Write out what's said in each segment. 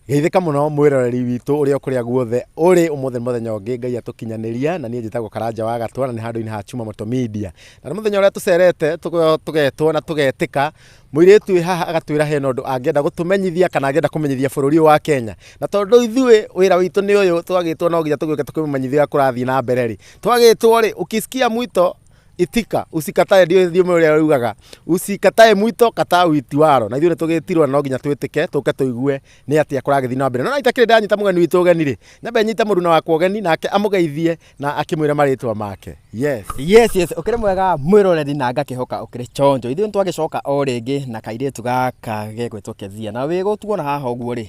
Geithĩka mũno mwĩroreri witũ ũrĩa kũrĩa guothe ũrĩ. Ũmũthĩ nĩ mũthenya ũngĩ Ngai atũkinyanĩria, na niĩ njĩtagwo Karanja wa Gatwa, na nĩ handũ-inĩ ha Chuma Moto Media. Na nĩ mũthenya ũrĩa tũcerete tũgetwo na tũgetĩka mũirĩtu wĩ haha agatwĩra hena ũndũ angĩenda gũtũmenyithia kana angĩenda kũmenyithia bũrũri ũyũ wa Kenya. Na tondũ ithuĩ wĩra witũ nĩ ũyũ, twagĩtwo no nginya tũgĩũke tũkĩmũmenyithia ũrĩa kũrathiĩ na mbere rĩ, twagĩtwo rĩ, ukisikia mwito itika, usikatae. Ndiũĩ thiomi ũrĩa rugaga, usikatae mwito, kataa uitiwaro. Na ithuĩ nĩ tũgĩtirwo na no nginya twĩtĩke tũke tũigue nĩ atĩa kũragĩthiĩ na mbere. No itakĩrĩ ndanyita mũgeni witũ ũgeni rĩ, nyambe nyite mũruna wakwa ũgeni nake amũgeithie na akĩmwĩre marĩtwa make. Yes. Yes, ũkĩrĩ mwega mwĩroreri, na ngakĩhoka ũkĩrĩ chonjo. Ithuĩ nĩtwagĩcoka o rĩngĩ na kairĩtu gaka gegwĩtwo Kezia, na wĩ gũtuona haha ũguo rĩ,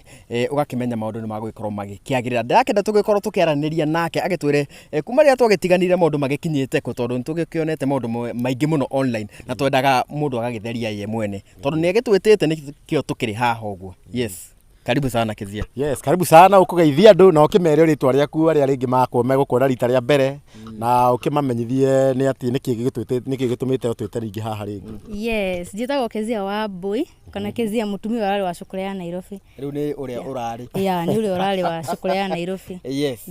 ũgakĩmenya maũndũ nĩ magũgĩkorwo magĩkĩagĩrĩra. Ndĩrakĩenda tũgĩkorwo tũkĩaranĩria nake agĩtwĩre kuma rĩrĩa twagĩtiganire maũndũ magĩkinyĩte kũ, tondũ nĩtũgĩkĩonete maũndũ maingĩ mũno online, na twendaga mũndũ agagĩtheria ye mwene, tondũ nĩ agĩtwĩtĩte nĩkĩo tũkĩrĩ haha ũguo. Yes, karibu sana, Kezia. Yes, karibu sana. Ũkũgeithia andũ na ũkĩmere rĩtwa rĩaku, arĩa rĩngĩ makwo megũkuona rita rĩa mbere, na ũkĩmamenyithie nĩ atĩ nĩkĩ gĩgĩtwĩte, nĩkĩ gĩtũmĩte ũtwĩte rĩngĩ haha rĩngĩ. Yes, njĩtagwo Kezia wa Mbui kana Kezia mũtumia ũrarĩ wa cukuru ya Nairobi. Rĩu nĩ ũrĩa ũrarĩ. Ya, nĩ ũrĩa ũrarĩ wa cukuru ya Nairobi. Ex.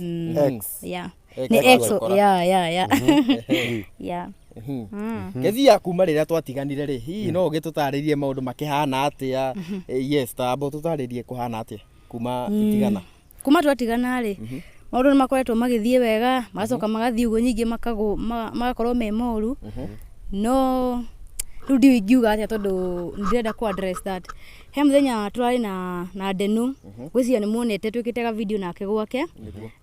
Ya. Ex. Nĩ ex. Wakora. Ya. Kezia, kuma rĩrĩa twatiganire rĩ, hihi no ũgĩtũtarĩrie maũndũ makĩhana atĩa? Yes, tamba ũtũtarĩrie kũhana atĩa kuma itigana. Kuma twatigana rĩ, maũndũ nĩ makoretwo magĩthiĩ wega, magacoka magathiĩ ũguo, nyingĩ magakorwo me moru. No rĩu ndiũĩ ingiuga atĩa, tondũ ndĩrenda kũ address that. He mũthenya tũrarĩ na Ndenu, ngwĩciria nĩ muonete twĩkĩte ga video nake gwake,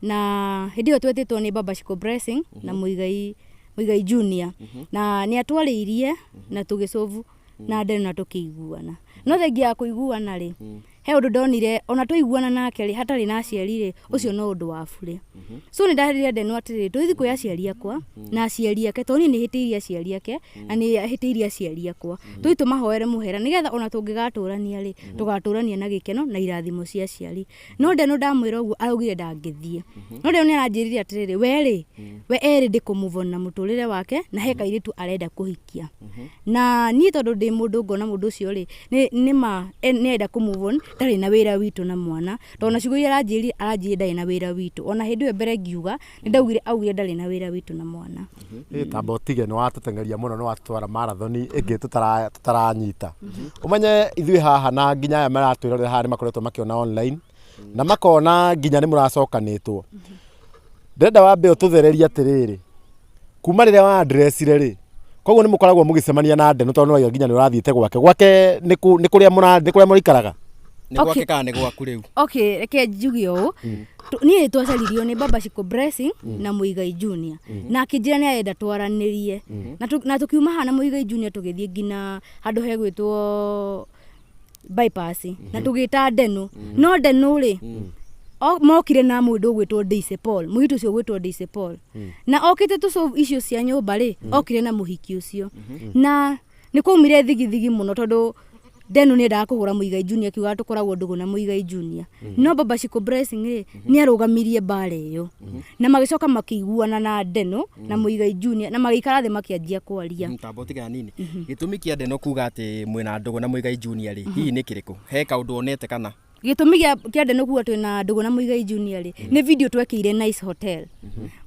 na hĩndĩ ĩyo twetĩtwo nĩ Baba Shiko Blessing na Muigai Junior, na nĩ atwarĩirie na tũgĩcovu na Ndenu na tũkĩiguana. No thengia ya kũiguana rĩ, he ũndũ ndonire, ona twaiguana nake rĩ, hatarĩ na aciari rĩ, ũcio no ũndũ wa burĩ. So nĩ ndarĩire Ndenu atĩrĩrĩ, tũgĩthiĩ kwĩ aciari akwa na aciari ake, tondũ niĩ nĩ hĩtĩirie aciari ake na nĩ ahĩtĩirie aciari akwa, tũthiĩ tũmahoere mũhera, nĩgetha ona tũngĩgatũrania rĩ, tũgatũrania na gĩkeno na irathimo cia aciari. No Ndenu ndamwĩra ũguo araugire ndangĩthiĩ. No Ndenu nĩ aranjĩrire atĩrĩrĩ, we rĩ, we erĩ ndĩ kũ move on na mũtũrĩre wake, na he kairĩtu arenda kũhikia. Na niĩ tondũ ndĩ mũndũ ngona mũndũ ũcio rĩ, nĩ ma nĩ arenda kũ move on, ndarĩ na wĩra witũ na mwana, tondũ na ciugo iria aranjĩrire, aranjĩrire ndarĩ na wĩra witũ. Ona hĩndĩ ĩyo mbere ngiuga nĩ ndaugire, augire ndarĩ na wĩra witũ na mwana. Ĩ, tamba ũtige, nĩ watũteng'eria mũno, nĩ watũtwara marathoni ĩngĩ tũtaranyita. Ũmenye ithuĩ haha na nginya aya maratwĩrorera haha nĩ makoretwo makĩona online na makona nginya nĩ mũracokanĩtwo. Ndĩrenda wambe ũtũthererie atĩrĩrĩ, kuma rĩrĩa wa addressire rĩ, koguo nĩ mũkoragwo mũgĩcemania na Ndenu, tondũ nĩ waiga nginya nĩ ũrathiĩte gwake. Gwake nĩ kũ- nĩ kũrĩa nĩ kũrĩa mũraikaraga? Nĩ gwake kana nĩ gwaku rĩu? Okay, reke njuge ũũ. Niĩ twacaririo nĩ Baba Shiko Blessing na Muigai Junior, na akĩnjĩra nĩ arenda twaranĩrie, na tũkiuma haha na Muigai Junior tũgĩthiĩ nginya handũ hegwĩtwo Bypass na tũgĩta Ndenu. No Ndenu rĩ, mokire na mũndũ ũgwĩtwo Daisy Paul, mũirĩtu ũcio ũgwĩtwo Daisy Paul, na okĩte tũcovu icio cia nyũmba rĩ, okire na mũhiki ũcio, na nĩ kwaumire thigithigi mũno, tondũ Ndenu nĩ endaga kũhũra Muigai Junior, akiuga tũkoragwo ndũgũ na Muigai Junior. No Baba Shiko Blessing rĩ, nĩ arũgamirie mbara ĩyo na magĩcoka makĩiguana na Ndenu na Muigai Junior na magĩikara thĩ makĩanjia kwaria. Tamba ũtige hanini. Gĩtũmi kĩa Ndeno kuga atĩ mwĩna ndũgũ na Muigai Junior rĩ, hihi nĩ kĩrĩkũ? He kaũndũ onete kana? Gĩtũmi kĩa Ndenu kuga twĩna ndũgũ na Muigai Junior rĩ, nĩ video twekĩire Nice Hotel.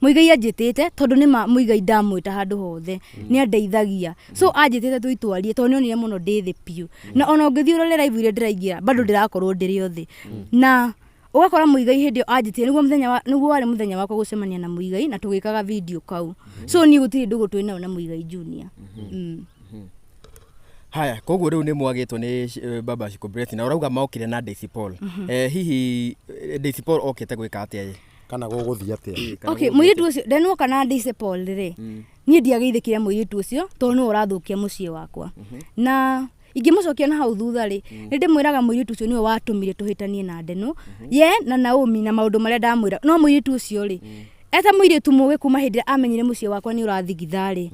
Muigai anjĩtĩte, tondũ nĩ ma Muigai ndamwĩta handũ hothe nĩ andeithagia, so anjĩtĩte tũitwarie, tondũ nĩ onire mũno ndĩ thĩ biũ. Na ona ũngĩthiĩ ũrore live iria ndĩraingĩra, bado ndĩrakorwo ndĩrĩ o thĩ. Na ũgakora Muigai hĩndĩ ĩyo anjĩtire nĩguo warĩ mũthenya wakwa gũcemania na Muigai na tũgĩkaga video kau. So niĩ gũtirĩ ndũgũ twĩ nayo na Muigai Junior. Haya, koguo rĩu nĩ mwagĩtwo nĩ Baba Shiko Blessing, na ũrauga mokire na Daisy Paul. Hihi Daisy Paul okĩte gwĩka atĩa ye? Kana gũgũthiĩ atĩa? Kana Okay. gũgũthiĩ? Mũirĩtu ũcio ndenuoka na Daisy Paul rĩ, niĩ ndiageithĩkire mũirĩtu ũcio, tondũ nĩwe ũrathũkia mũciĩ wakwa. Na ingĩmũcokia na hau thutha rĩ, nĩ ndĩmwĩraga mũirĩtu ũcio nĩwe watũmire tũhĩtanie na Ndenu ye na Naomi na maũndũ marĩa ndamwĩra. No mũirĩtu ũcio rĩ, eta mũirĩtu mũgĩ, kuma hĩndĩ ĩrĩa amenyire mũciĩ wakwa nĩ ũrathigitha rĩ,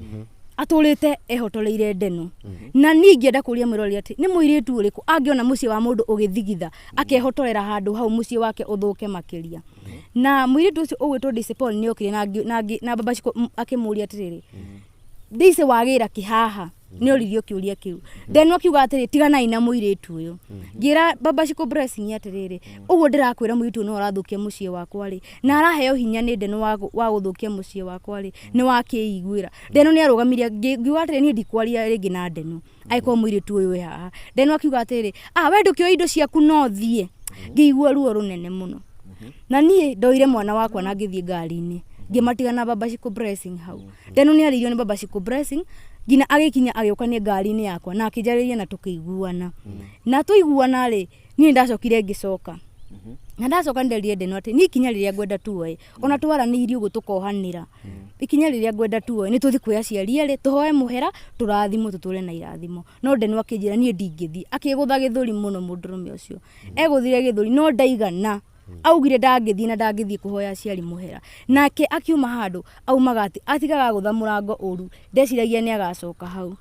atũrĩte ehotoreire Ndenu. Na niĩ ingĩenda kũria mwĩroreri atĩ nĩ mũirĩtu ũrĩkũ angĩona mũciĩ wa mũndũ ũgĩthigitha akehotorera handũ hau mũciĩ wake ũthũke makĩria? Na mũirĩtu ũcio ũgwĩtwo Daisy Paul nĩ okire na Baba Shiko akĩmũria atĩrĩrĩ, Daisy wagĩra kĩhaha nĩ oririo kĩũria kĩu. Ndeno akiuga atĩrĩ, tiganai na mũirĩtu ũyũ. Ngĩra Baba Shiko Blessing atĩrĩrĩ, ũguo ndĩrakwĩra mũirĩtu ũyũ no arathũkia mũciĩ wakwa rĩ, na araheo hinya nĩ Ndeno wa gũthũkia mũciĩ wakwa rĩ, nĩ wakĩiguĩra. Ndeno nĩ arũgamire, ngiuga atĩrĩ, niĩ ndikwaria rĩngĩ na Ndeno angĩkorwo mũirĩtu ũyũ wĩ haha. Ndeno akiuga atĩrĩrĩ, ah, we ndũkĩoe indo ciaku no thiĩ. Ngĩigua ruo rũnene mũno. Na niĩ ndoire mwana wakwa na ngĩthiĩ ngari-inĩ, ngĩmatiga na Baba Shiko Blessing hau. Ndeno nĩ arĩirio nĩ Baba Shiko Blessing nginya agĩkinya agĩũka ngari-inĩ yakwa na akĩnjarĩria na tũkĩiguana. Na twaiguana rĩ, niĩ nĩndacokire ngĩcoka. Na ndacoka nĩnderire Ndeno atĩ niĩ ikinya rĩrĩa ngwenda tuoe, ona twaranĩirie ũguo tũkohanĩra, ikinya rĩrĩa ngwenda tuoe nĩ tũthiĩ kwĩ aciari erĩ, tũhoe mũhera, tũrathimwo tũtũre na irathimo. No Ndeno akĩnjĩra niĩ ndingĩthiĩ, akĩgũtha gĩthũri mũno mũndũrũme ũcio. Egũthire gĩthũri no ndaigana, augire ndangĩthiĩ na ndangĩthiĩ kũhoya aciari mũhera. Nake akiuma handũ, aumaga atigaga agũtha mũrango ũru, ndeciragia nĩ agacoka hau.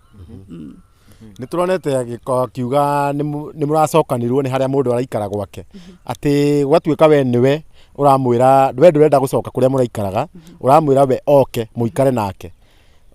Nĩ tũronete akiuga nĩ mũracokanirwo nĩ harĩa mũndũ araikara gwake, atĩ gwatuĩka we nĩwe ũramwĩra we ndũrenda gũcoka kũrĩa mũraikaraga, ũramwĩra we oke mũikare nake.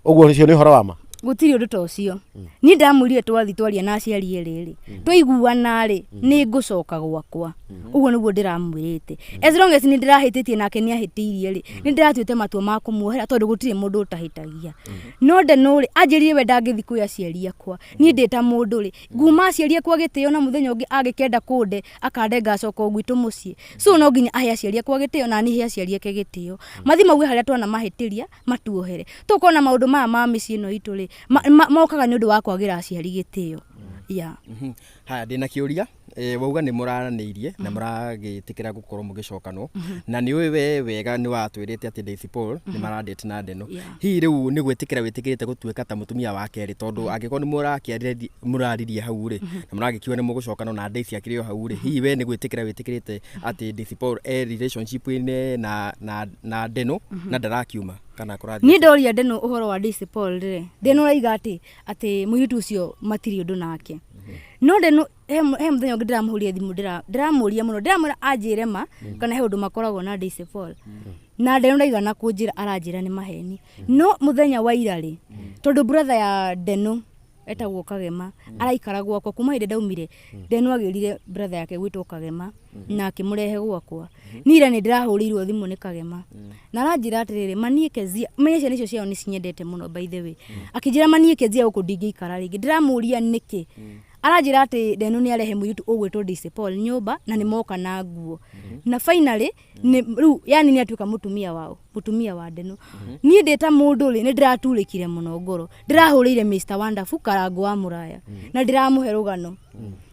Ũguo ũcio nĩ ũhoro wa ma? Gũtirĩ ũndũ ta ũcio. Niĩ ndamwĩrire twathiĩ twaria na aciari erĩ rĩ, twaiguana rĩ, nĩ ngũcoka gwakwa. Ũguo nĩguo ndĩramwĩrĩte. As long as nĩ ndĩrahĩtĩtie nake nĩ ahĩtĩirie rĩ, nĩ ndĩratuĩte matua ma kũmuohera tondũ gũtirĩ mũndũ ũtahĩtagia. No Ndeno rĩ, anjĩrire we ndangĩthiĩ kwĩ aciari akwa. Niĩ ndĩ ta mũndũ rĩ, nguma aciari akwa gĩtĩo na mũthenya ũngĩ angĩkenda kũnde, akande ngacoka o gwitũ mũciĩ. So no nginya ahe aciari akwa gĩtĩo na niĩ he aciari ake gĩtĩo. Mathiĩ mauge harĩa twanamahĩtĩria, matuohere. Tũkona maũndũ maya ma mĩciĩ ĩno itũ rĩ, mokaga nĩ ũndũ wa kwagĩra aciari gĩtĩo. Yeah. Haya, ndĩna kĩũria. Wauga nĩ mũraranĩirie na mũragĩtĩkĩra gũkorwo mũgĩcokanwo, na nĩ ũĩ we wega nĩ watwĩrĩte atĩ Daisy Paul nĩ maradate na Ndeno. Hihi rĩu nĩ gwĩtĩkĩra wĩtĩkĩrĩte gũtuĩka ta mũtumia wa kerĩ, tondũ angĩkorwo nĩ mũraririe hau rĩ, na mũragĩkiuga nĩ mũgũcokanwo na Daisy akĩrĩ o hau rĩ, hihi we nĩ gwĩtĩkĩra wĩtĩkĩrĩte atĩ Daisy Paul e relationship-inĩ na Ndeno na ndarakiuma kana kũrathiĩ? Niĩ ndoria Ndeno ũhoro wa Daisy Paul rĩ, Ndeno araiga atĩ mũirĩtu ũcio matirĩ ũndũ nake. No Ndeno he mũthenya ũngĩ ndĩramũhũrire thimũ, ndĩramũria mũno, ndĩramwĩra anjĩre ma kana he ũndũ makoragwo na Daisy Paul. Na Ndeno ndaigana kũnjĩra, aranjĩra nĩ maheni. No mũthenya wa ira rĩ, tondũ brother ya Ndeno etagwo Kagema, araikara gwakwa kuma hĩndĩ ndaumire, Ndeno agĩrire brother yake gwĩtwo Kagema na akĩmũrehe gwakwa. Niĩ ira nĩ ndĩrahũrĩirwo thimũ nĩ Kagema na aranjĩra atĩrĩrĩ, manie Kezia, menye ciana icio ciao nĩ cinyendete mũno by the way. Akĩnjĩra manie Kezia gũkũ ndingĩikara rĩngĩ. Ndĩramũria nĩkĩ, aranjĩra atĩ Ndeno nĩ arehe mũirĩtu ũgwĩtwo Daisy Paul nyũmba na nĩ moka na nguo. Na finally nĩ rĩu yani nĩ atuĩka mũtumia wao, mũtumia wa Ndeno. Niĩ ndĩ ta mũndũ rĩ, nĩ ndĩraturĩkire mũno ngoro. Ndĩrahũrĩire Mr Wonderful Karangũ wa Mũraya na ndĩramũhe rũgano.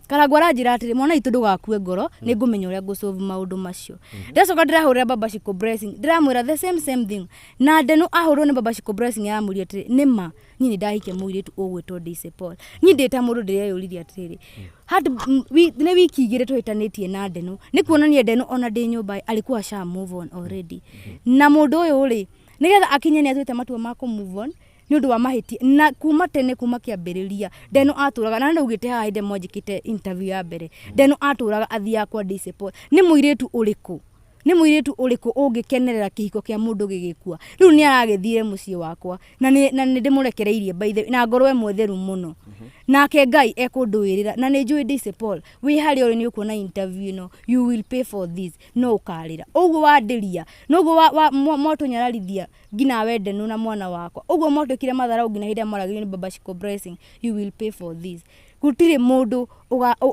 Karangũ aranjĩra atĩrĩ, mwana witũ ndũgakue ngoro, nĩ ngũmenya ũrĩa ngũsolve maũndũ macio. Ndacoka ndĩrahũrĩra Baba Shiko Blessing, ndĩramwĩra the same same thing. Na Ndeno ahũrwo nĩ Baba Shiko Blessing aramũria atĩrĩ, nĩ ma niĩ nĩ ndahikia mũirĩtu ũgwĩtwo Daisy Paul. Niĩ ndĩ ta mũndũ ndĩreyũririe atĩrĩrĩ, nĩ wiki igĩrĩ tũhĩtanĩtie na Ndeno, nĩ kuonania Ndeno ona ndĩ nyũmba alikuwa asha move on already. Na mũndũ ũyũ rĩ, nĩgetha akinye nĩ atuĩte matua ma kũ move on nĩ ũndũ wa mahĩtia, na kuma tene, kuma kĩambĩrĩria Ndeno atũraga, na ndaugĩte haha hĩndĩ mwanjĩkĩte interview ya mbere, Ndeno atũraga athiaga kwa Daisy Paul. Nĩ mũirĩtu ũrĩkũ, nĩ mũirĩtu ũrĩkũ ũngĩkenerera kĩhiko kĩa mũndũ gĩgĩkua? Rĩu nĩ aragĩthire mũciĩ wakwa na nĩ ndĩmũrekereirie by the way, na ngoro ĩmwe theru mũno. Nake Ngai ekũndũĩrĩra, na nĩ njũĩ Daisy Paul wĩ harĩa ũrĩ nĩ ũkuona interview ĩno, you will pay for this, no ũkarĩra ũguo wandĩria, noguo mwatũnyararithia nginya we Ndeno na mwana wakwa, ũguo mwatwĩkire matharau nginya hĩndĩ ĩrĩa mwaragĩrio nĩ Baba Shiko Blessing, you will pay for this. Gũtirĩ mũndũ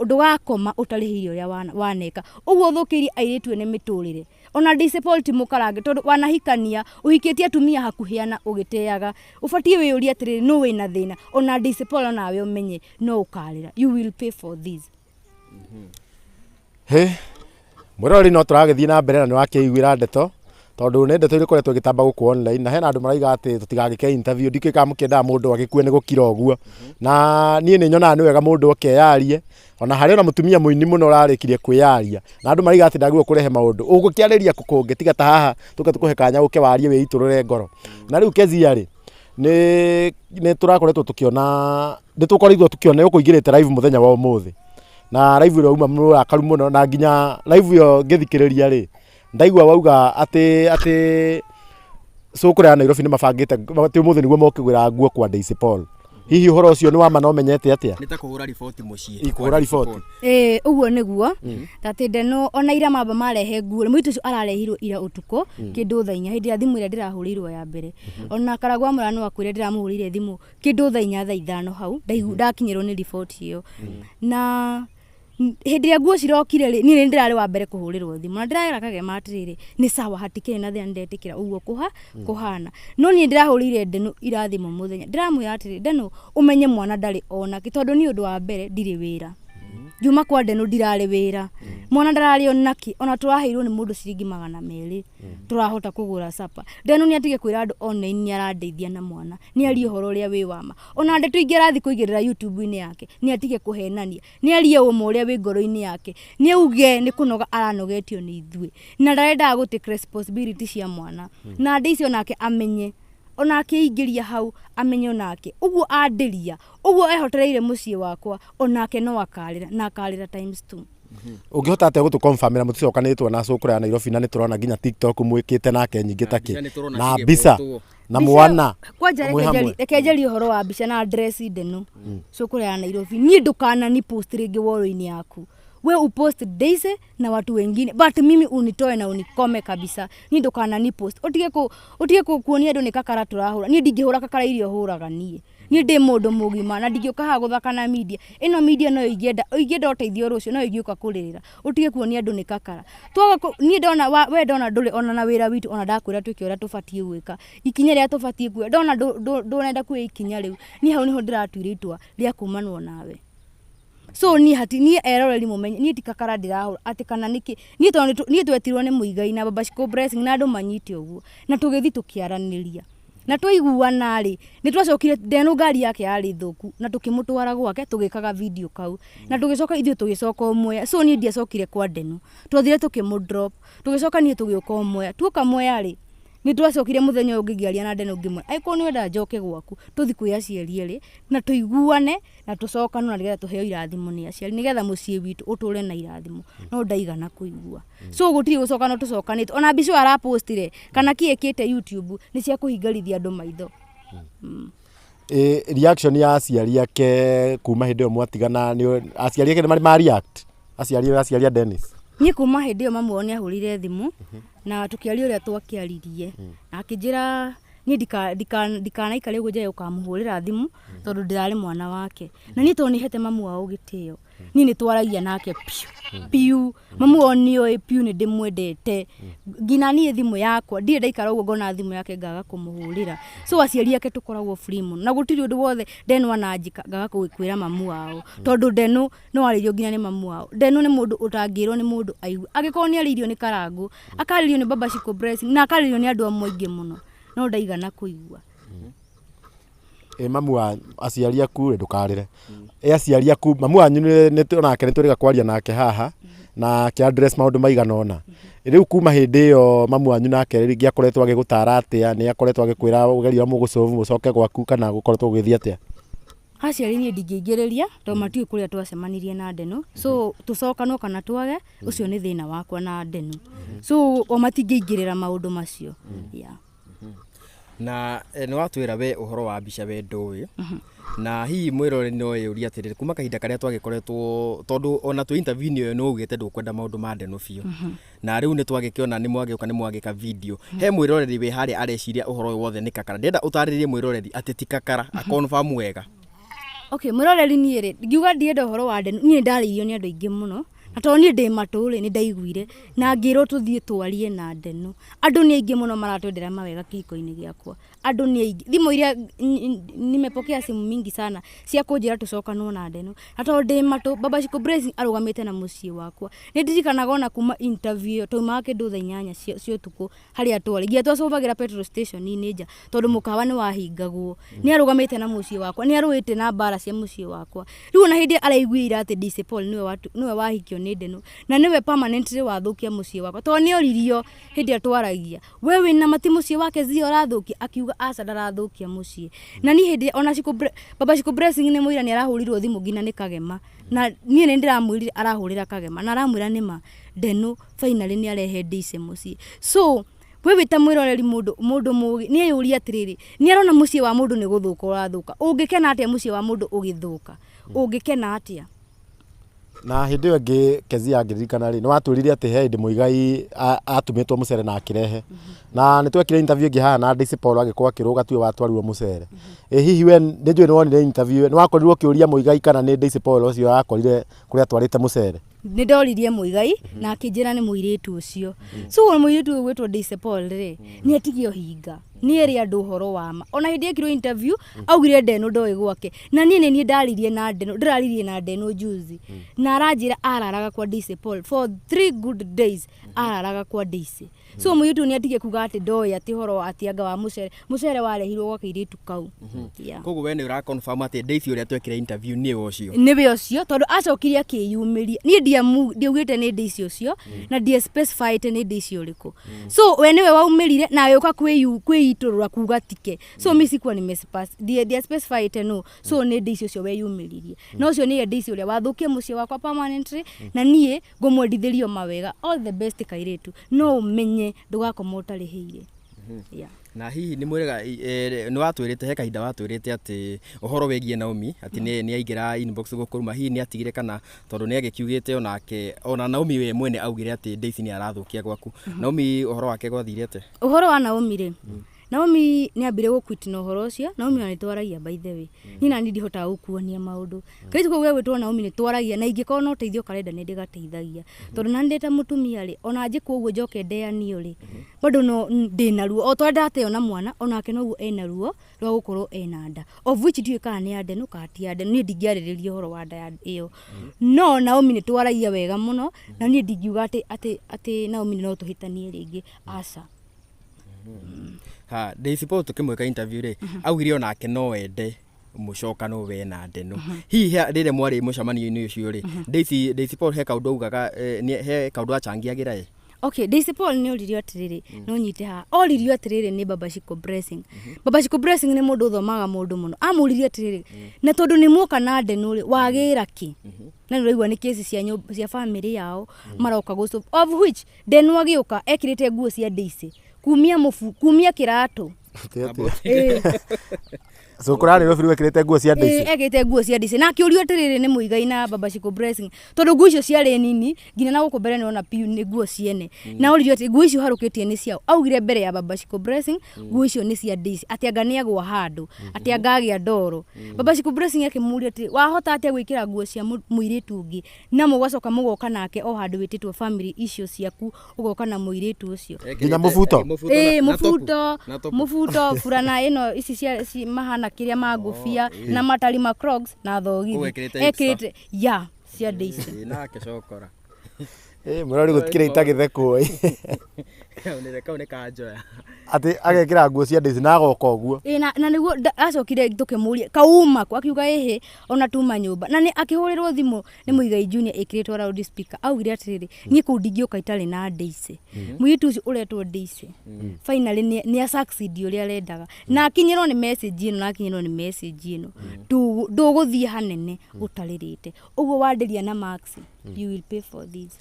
ndũgakoma ũtarĩhĩire ũrĩa waneka. Ũguo ũthũkĩirie airĩtu ene mĩtũrĩre. Ona Daisy Paul ti mũkarange, tondũ wanahikania ũhikĩtie atumia hakuhĩ ana ũgĩteaga. Ũbatiĩ wĩyũrie atĩrĩrĩ, nũ wĩna thĩna? Ona Daisy Paul onawe ũmenye no ũkarĩra. You will pay for this. Hĩ, mwĩroreri no tũragĩthiĩ na mbere na nĩ wakĩiguĩra ndeto, tondũ nĩ ndeto ikoretwo igĩtamba gũkũ online, na hena andũ maraiga atĩ tũtigagĩke interview, ndikĩũĩ kana mũkĩendaga mũndũ agĩkue nĩ gũkira ũguo. Na niĩ nĩ nyonaga nĩ wega mũndũ akeyarie, ona harĩ ona mũtumia mũini mũno ũrarĩkirie kwĩyaria, na andũ maraiga atĩ ndagĩrĩirwo kũrehe maũndũ. Ũgũkĩarĩria kũ kũngĩ tiga ta haha tũke tũkũhe kanya ũke warie wĩitũrũre ngoro. Na rĩu Kezia rĩ, nĩ tũrakoretwo tũkĩona, nĩ tũkoretwo tũkĩona ũkũingĩrĩte live mũthenya wa ũmũthĩ, na live ĩrĩa uma mũrakaru mũno, na nginya live ĩyo ngĩthikĩrĩria rĩ, ndaigua wauga atĩ Cũkũrĩa ya Nairobi nĩ mabangĩte atĩ ũmũthĩ nĩguo mokĩgwĩra nguo kwa Daisy Paul. Hihi ũhoro ũcio nĩ wa ma na ũmenyete atĩa? Nĩ ta kũhũra riboti mũciĩ. Ĩ, kũhũra riboti. Ĩĩ ũguo nĩguo tatĩ ndeno ona ira mamba marehe nguo mũirĩtu ũcio ararehirwo ira ũtukũ kĩndũ thaa inya hĩndĩ ĩrĩa thimũ ĩrĩa ndĩrahũrĩirwo ya mbere ona Karangũ wa Mũraya no akwĩre ndĩramũhũrĩire thimũ kĩndũ thaa inya thaa ithano hau ndakinyĩrwo nĩ riboti ĩyo na hĩndĩ ĩrĩa nguo cirokire rĩ niĩ nĩ ndĩrarĩ wa mbere kũhũrĩrwo thimũ na ndĩrera Kagema atĩrĩrĩ nĩ sawa hatikĩrĩ na thĩna nĩndetĩkĩra ũguo kũhana no niĩ ndĩrahũrĩire Ndenu ira thimũ mũthenya ndĩramwĩra atĩrĩ Ndenu ũmenye mwana ndarĩ onake tondũ niĩ ũndũ wa mbere ndirĩ wĩra ngiuma kwa Ndenu ndirarĩ wĩra mwana ndararĩ onakĩ ona tũraheirwo nĩ mũndũ ciringi 200 tũrahota kũgũra capa Ndenu nĩ atige kwĩra andũ online nĩ arandeithia na mwana nĩ arie ũhoro ũrĩa wĩ wa ma ona ndeto ingĩ arathiĩ kũigĩrĩra YouTube-inĩ yake nĩ atige kũhenania nĩ arie ũma ũrĩa wĩ ngoro-inĩ yake nĩ auge nĩ kũnoga aranogetio nĩ ithuĩ na ndarendaga gũ take responsibility cia mwana na ndĩ icio onake amenye onake aingĩria hau amenye onake ũguo andĩria ũguo ehotereire mũciĩ wakwa onake no akarĩra na akarĩra times two. Ũngĩhota atĩa gũtũ confirmĩra mũticokanĩtwo na Cũkũrĩa ya Nairobi na nĩ tũrona nginya TikTok mwĩkĩte nake nyingĩ Na takĩ mbica nĩ tũrona na mbica cigĩpostwo. na mwana Kwanja mwĩ hamwe. Reke njarie ũhoro wa mbica na address Ndenu Cũkũrĩa ya Nairobi niĩ ndũkanani post rĩngĩ wall-inĩ yaku we upost Daisy na watu wengine but mimi unitoe na unikome kabisa niĩ ndũkanani post ũtige kuonia andũ nĩ kakara tũrahũra niĩ ndingĩhũra kakara iria ũhũraga niĩ niĩ ndĩ mũndũ mũgima na ndingĩũka haha gũthaka na media ĩno media no ingĩenda ingĩenda ũteithio rũciũ no ingĩũka kũrĩrĩra ũtige kuonia andũ nĩ kakara twaga niĩ ndona we ndona ndũrĩ ona na wĩra witũ ona ndakwĩra twĩke ũrĩa tũbatiĩ gwĩka ikinya rĩrĩa tũbatiĩ kuoya ndona ndũrenda kuoya ikinya rĩu niĩ hau nĩho ndĩratuire itua rĩa kumanwo nawe so niĩ hati niĩ eroreri mũmenye niĩ ti kakara ndĩrahũra atĩ kana nĩkĩ niĩ tondũ niĩ twetirwo nĩ Mũigai na Baba Shiko Blessing na andũ manyite ũguo na tũgĩthiĩ tũkĩaranĩria na twaiguana rĩ nĩ twacokire Ndenu ngari yake yarĩ thũku na tũkĩmũtwara gwake tũgĩkaga video kau na tũgĩcoka ithuĩ tũgĩcoka o Mwea so niĩ ndiacokire kwa Ndenu twathire tũkĩmũ drop tũgĩcoka niĩ tũgĩũka o Mwea tuoka Mwea rĩ nĩ twacokire mũthenya ũyũ ũngĩ ngĩaria na Ndenu ngĩmwĩra angĩkorwo nĩ wenda njoke gwaku tũthiĩ kwĩ aciari erĩ na tũiguane na tũcokanwo na nĩgetha tũheo irathimo nĩ aciari nĩgetha mũciĩ witũ ũtũre na irathimo no ndaigana kũigua so gũtirĩ gũcokana tũcokanĩte ona mbica ĩyo arapostire kana kĩ ĩkĩte YouTube nĩ cia kũhingarithia andũ maitho. Reaction ya aciari ake kuma hĩndĩ ĩyo mwatigana nĩ aciari ake nĩ marĩ ma react aciari a Dennis? Niĩ kuma hĩndĩ ĩyo mamu wao nĩ ahũrire thimũ na tũkĩaria ũrĩa twakĩaririe na akĩnjĩra niĩ ndikanaikare ũguo njage gũkamũhũrĩra thimũ tondũ ndĩrarĩ mwana wake na niĩ tondũ nĩ hete mamu wao gĩtĩo niĩ nĩ twaragia nake piũ piũ mamu wao nĩoĩ piũ nĩ ndĩmwendete nginya niĩ thimũ yakwa ndirĩ ndaikara ũguo ngona thimũ yake ngaga kũmũhũrĩra so aciari ake tũkoragwo free mũno na gũtirĩ ũndũ wothe Ndenu ananjĩka ngaga kwĩra mamu wao tondũ Ndenu no arĩirio nginya nĩ mamu wao. Ndenu nĩ mũndũ ũtangĩrwo nĩ mũndũ aigue angĩkorwo nĩ arĩirio nĩ Karangũ akarĩrio nĩ Baba Shiko Blessing na akarĩrio nĩ andũ amwe aingĩ mũno no ndaigana kũigua. Mamu wa aciari aku ndũkarĩre aciari aku mamu wanyu nĩ onake nĩ twĩrĩga kwaria nake haha na akĩ address maũndũ maigana ũna rĩu kuma hĩndĩ ĩyo mamu wanyu nake rĩngĩ akoretwo agĩgũtara atĩa nĩ akoretwo agĩkwĩra ũgerie mũgũcovu mũcoke gwaku kana gũkoretwo gũgĩthiĩ atĩa? Aciari niĩ ndingĩingĩrĩria tondũ matiũĩ kũrĩa twacemanirie na Ndenu so tũcokanwo kana twage ũcio nĩ thĩna wakwa na Ndenu so o matingĩingĩrĩra maũndũ macio yeah. Na nĩ watwĩra we ũhoro wa mbica we ndũĩ na hihi mwĩroreri no eyũrie atĩrĩrĩ kuma kahinda karĩa twagĩkoretwo tondũ ona twĩ interview ĩyo nĩ augĩte ndũkwenda maũndũ ma Ndenu biũ na rĩu nĩ twagĩkĩona nĩ mwagĩũka nĩ mwagĩka video he mwĩroreri wĩ harĩa areciria ũhoro ũyũ wothe nĩ kakara ndĩrenda ũtarĩrie mwĩroreri atĩ ti kakara akonfirm wega. Okay mwĩroreri niĩ rĩ ngiuga ndienda ũhoro wa Ndenu niĩ ndarĩirio nĩ andũ aingĩ mũno na tondũ niĩ ndĩ matũ rĩ nĩ ndaiguire na ngĩrwo tũthiĩ twarie na Ndenu andũ nĩ aingĩ mũno maratwendera mawega kĩhiko-inĩ gĩakwa andũ nĩ aingĩ thimũ iria nimepokea simu mingi sana cia kũnjĩra tũcokanwo na Ndenu na tondũ ndĩ matũ Baba Shiko Blessing arũgamĩte na mũciĩ wakwa nĩ ndirikanaga ona kuma interview ĩyo twaumaga kĩndũ thaa inyanya cia ũtukũ harĩa twarĩ nginya twacũbagĩra petrol station-inĩ nja tondũ mũkawa nĩ wahingagwo nĩ arũgamĩte na mũciĩ wakwa nĩ arũĩte na mbara cia mũciĩ wakwa rĩu ona hĩndĩ araiguire atĩ Daisy Paul nĩwe wahikio nĩ Ndenu na nĩwe permanently wathũkia mũciĩ wakwa tondũ nĩ oririo hĩndĩ ĩrĩa twaragia we wĩna mati mũciĩ wake Zia ũrathũkia akiuga aca ndarathũkia mũciĩ na niĩ hĩndĩ ona Baba Shiko Blessing nĩ mũira nĩ arahũrirwo thimũ nginya nĩ Kagema na niĩ nĩ ndĩramwĩrire arahũrĩra Kagema na aramwĩra nĩma Ndenu finally nĩ arehe Daisy mũciĩ so We wĩ ta mwĩroreri mũndũ mũndũ mũgĩ nĩ eyũrie atĩrĩrĩ, nĩ arona mũciĩ wa mũndũ nĩ gũthũka ũrathũka. Ũngĩkena atĩa mũciĩ wa mũndũ ũgĩthũka? Ũngĩkena atĩa? Na hĩndĩ ĩyo ĩngĩ Kezia ngĩririkana rĩ, nĩ watwĩrire atĩ he hĩndĩ Mũigai atũmĩtwo mũcere na akĩrehe. Na nĩ twekire interview ĩngĩ haha na Daisy Paul agĩkorwo akĩrũga tiwe watwarirwo mũcere. Ĩ hihi we nĩ njũĩ nĩ wonire interview ĩyo, nĩ wakorirwo ũkĩũria Mũigai kana nĩ Daisy Paul ũcio akorire kũrĩa atwarĩte mũcere? Nĩ ndoririe Mũigai na akĩnjĩra nĩ mũirĩtu ũcio. So mũirĩtu ũyũ ũgwĩtwo Daisy Paul rĩ, nĩ atige ũhinga. Nĩ ere andũ ũhoro wa ma. Ona hĩndĩ ekirwo interview, augire Ndeno ndoĩ gwake. Na niĩ nĩ niĩ ndaririe na Ndeno, ndĩraririe na Ndeno juzi. Na aranjĩra araraga kwa Daisy Paul for 3 good days, araraga kwa Daisy. So mũirĩtu ũyũ nĩ atige kuga atĩ ndoĩ atĩ ũhoro wa atĩ anga wa mũcere. Mũcere warehirwo gwa kairĩtu kau. Yeah. Koguo we nĩ ũra confirm atĩ Daisy ũrĩa twekire interview nĩwe ũcio? Nĩwe ũcio, tondũ acokire akĩyumĩria. Niĩ ndiaugĩte nĩ Daisy ũcio, na ndia specifyĩte nĩ Daisy ũrĩkũ. So we nĩwe waumĩrire na agĩũka kwĩitũrũra kuga tike. So mi sikuwa nime ndia specifyĩte no. So nĩ Daisy ũcio weyumĩririe. Na ũcio nĩwe Daisy ũrĩa wathũkia mũciĩ wakwa permanently, na niĩ ngũmwendithĩrio mawega. All the best kairĩtu, no ũmenye ndũgakoma ũtarĩhĩire. Yeah. Na hihi nĩ mwĩraga, nĩ watwĩrĩte he kahinda watwĩrĩte atĩ ũhoro wĩgiĩ Naomi atĩ nĩ aingĩra inbox gũkũruma, hihi nĩ atigire kana tondũ nĩ agĩkiugĩte onake, ona Naomi we mwene augire atĩ Daisy nĩ arathũkia gwaku. Naomi ũhoro wake gwathire atĩa? Ũhoro wa Naomi rĩ, Naomi nĩ ambire gũ-quit na ũhoro ũcio. Naomi ona nĩ twaragia by the way. Niĩ nani ndihotaga gũkuonia maũndũ. Kairĩtu kau gegwĩtwo Naomi nĩ twaragia, na ingĩkorwo na ũteithio karenda nĩ ndĩgateithagia. Tondũ nani ndĩ ta mũtumia rĩ, ona njĩkwo ũguo njoke ndeanio rĩ, bado no ndĩna ruo. O ta ũrĩa ndateo na mwana, onake noguo ena ruo rwa gũkorwo ena nda. Of which ndiũĩ kana nĩ ya Ndeno kana ti ya Ndeno. Niĩ ndingĩarĩrĩria ũhoro wa nda ya ĩyo. No Naomi nĩ twaragia wega mũno, na niĩ ndingiuga atĩ Naomi no tũhĩtanie rĩngĩ, aca. Ha, Daisy Paul tũkĩmwĩka interview rĩ, augire onake no ende mũcokano we na Ndeno. Hihi rĩrĩa mwarĩ mũcemanio-inĩ ũcio rĩ, Daisy Paul he kaũndũ augaga, he kaũndũ achangiagĩra ĩ? Okay, Daisy Paul nĩ oririo atĩrĩrĩ, no nyite haha. Oririo atĩrĩrĩ nĩ Baba Shiko Blessing. Baba Shiko Blessing nĩ mũndũ ũthomaga mũndũ mũno. Amũririe atĩrĩrĩ, na tondũ nĩ muoka na Ndeno rĩ, wagĩra kĩ? Na nĩ ũraigua nĩ kesi cia nyũmba, cia family yao maroka gũ of which Ndeno agĩũka ekĩrĩte nguo cia Daisy kumia mũbu, kumia kĩratũ. Ĩĩ. Cũkũra Nairobi rĩu ekĩrĩte nguo cia Daisy. Ĩĩ, ekĩrĩte nguo cia Daisy. Na akĩũrio atĩrĩrĩ nĩ Mũigai na Baba Shiko Blessing, tondũ nguo icio ciarĩ nini, nginya na gũkũ mbere nĩũrona piũ nĩ nguo ciene. Na oririo atĩ nguo icio ũharũkĩtie nĩ ciaũ? Augire mbere ya Baba Shiko Blessing, nguo icio nĩ cia Daisy, atĩ anga nĩagũa handũ, atĩ anga agĩa ndoro. Baba Shiko Blessing akĩmũria atĩrĩ, wahota atĩa gwĩkĩra nguo cia mũirĩtu ũngĩ na mũgacoka mũgoka nake o handũ wĩtĩtwo family icio ciaku, ũgoka na mũirĩtu ũcio? Nginya mũbuto? Ĩĩ, mũbuto, mũbuto, burana ĩno ici cia mahana kĩrĩa ma ngũbia na matari ma Crocs na thogithi. Koguo ekĩrĩte hipster. Ekĩrĩte, ya, cia Daisy. Ĩĩ, nake cokora. Ĩĩ, mũrori gũtikĩrĩ itagĩthekwo ĩ. Kau nĩ kanjoya. Atĩ agekĩra nguo cia Daisy na agoka ũguo. Ĩĩ, na nĩguo acokire tũkĩmũria kauma kũ, akiuga ĩhĩ ona tuma nyũmba. Na nĩ akĩhũrĩrwo thimũ nĩ Mũigai Junior ĩkĩrĩtwo loud speaker, augire atĩrĩrĩ, niĩ kũu ndingĩũka itarĩ na Daisy. Mũirĩtu ũcio ũretwo Daisy, finally nĩ a succeed ũrĩa arendaga. Na akinyĩrwo nĩ message ĩno, na akinyĩrwo nĩ message ĩno, ndũgũthiĩ hanene ũtarĩrĩte. Ũguo wandĩria na Max, you will pay for this.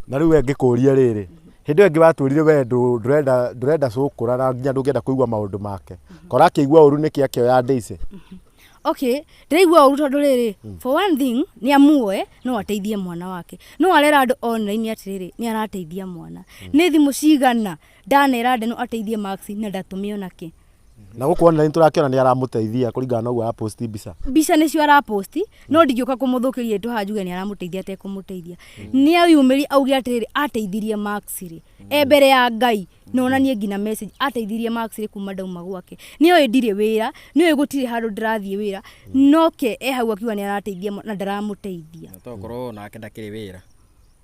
Na rĩu we ngĩkũria rĩrĩ, hĩndĩ ĩyo ĩngĩ watwĩrire we ndũrenda ndũrenda cũkũra na nginya ndũngĩenda kũigua maũndũ make. Kora akĩigua ũru nĩkĩ akĩoya Daisy? Okay, ndĩraigua ũru tondũ rĩrĩ, for one thing, nĩ amuoe, no ateithie mwana wake. No arera andũ online atĩrĩrĩ, nĩ arateithia mwana. Nĩ thimũ cigana ndanera Ndeno ateithie Max na ndatũme ona kĩ. Na gũkũ online tũrakĩona nĩ aramũteithia kũringana na ũguo arapost mbica. Mbica nĩcio arapost, no ndingĩũka kũmũthũkĩria rĩtwa haha njuge nĩ aramũteithia atekũmũteithia. Nĩ eyumĩrie auge atĩrĩrĩ, ateithirie Max rĩ, e mbere ya Ngai, na onanie nginya message, ateithirie Max rĩ kuma ndauma gwake. Nĩ oĩ ndirĩ wĩra, nĩ oĩ gũtirĩ handũ ndĩrathiĩ wĩra, no ke e hau akiuga nĩ arateithia na ndaramũteithia. Na tokorwo onake ndakĩrĩ wĩra.